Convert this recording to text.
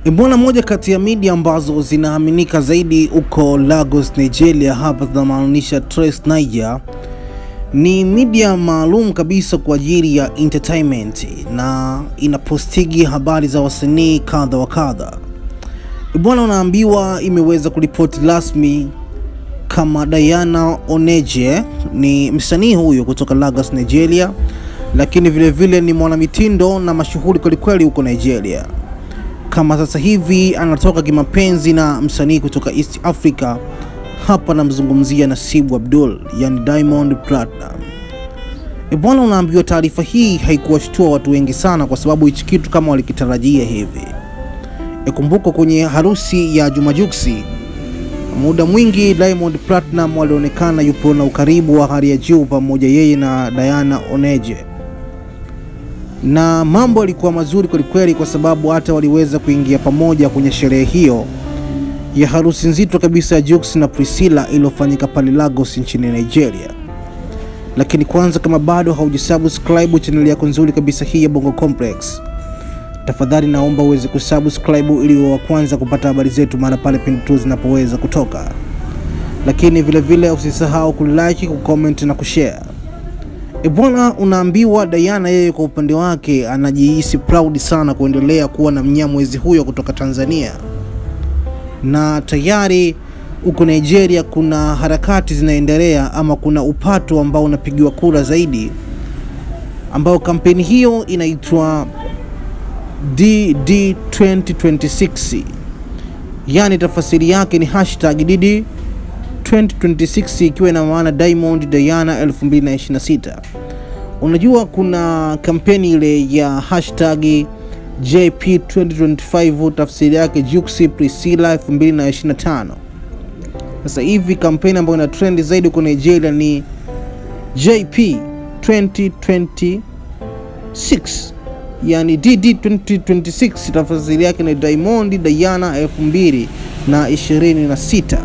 Mbona moja kati ya media ambazo zinaaminika zaidi uko Lagos, Nigeria, hapa tunamaanisha Trace Niger, ni media maalum kabisa kwa ajili ya entertainment na inapostigi habari za wasanii kadha wa kadha. Bwana, unaambiwa imeweza kuripoti rasmi kama Diana Oneje ni msanii huyo kutoka Lagos, Nigeria, lakini vile vile ni mwanamitindo na mashuhuri kwelikweli huko Nigeria. Kama sasa hivi anatoka kimapenzi na msanii kutoka East Africa, hapa namzungumzia Nasibu Abdul, yani Diamond Platnumz. Bwana, unaambiwa taarifa hii haikuwashtua watu wengi sana kwa sababu hichi kitu kama walikitarajia hivi. Ikumbuko kwenye harusi ya Juma Jux, muda mwingi Diamond Platnumz walionekana yupo na ukaribu wa hali ya juu pamoja yeye na Diana Oneje, na mambo yalikuwa mazuri kwelikweli kwa sababu hata waliweza kuingia pamoja kwenye sherehe hiyo ya harusi nzito kabisa ya Jux na Priscilla iliyofanyika pale Lagos nchini Nigeria. Lakini kwanza, kama bado haujasubscribe channel yako nzuri kabisa hii ya Bongo Complex, tafadhali naomba uweze kusubscribe ili uwe wa kwanza kupata habari zetu mara pale pindi tu zinapoweza kutoka. Lakini vile vile usisahau kulike, kucomment na kushare. Bwana, unaambiwa Diana yeye kwa upande wake anajihisi proud sana kuendelea kuwa na mnyamwezi huyo kutoka Tanzania, na tayari huko Nigeria kuna harakati zinaendelea ama kuna upato ambao unapigiwa kura zaidi, ambao kampeni hiyo inaitwa DD 2026, yani tafasiri yake ni hashtag DD 2026 ikiwa ina maana Diamond Diana 2026. Unajua kuna kampeni ile ya hashtag JP 2025, tafsiri yake Jux Priscilla 2025. Sasa hivi kampeni ambayo ina trend zaidi huko Nigeria ni JP 2026, yani DD 2026, tafsiri yake ni Diamond Diana 2026.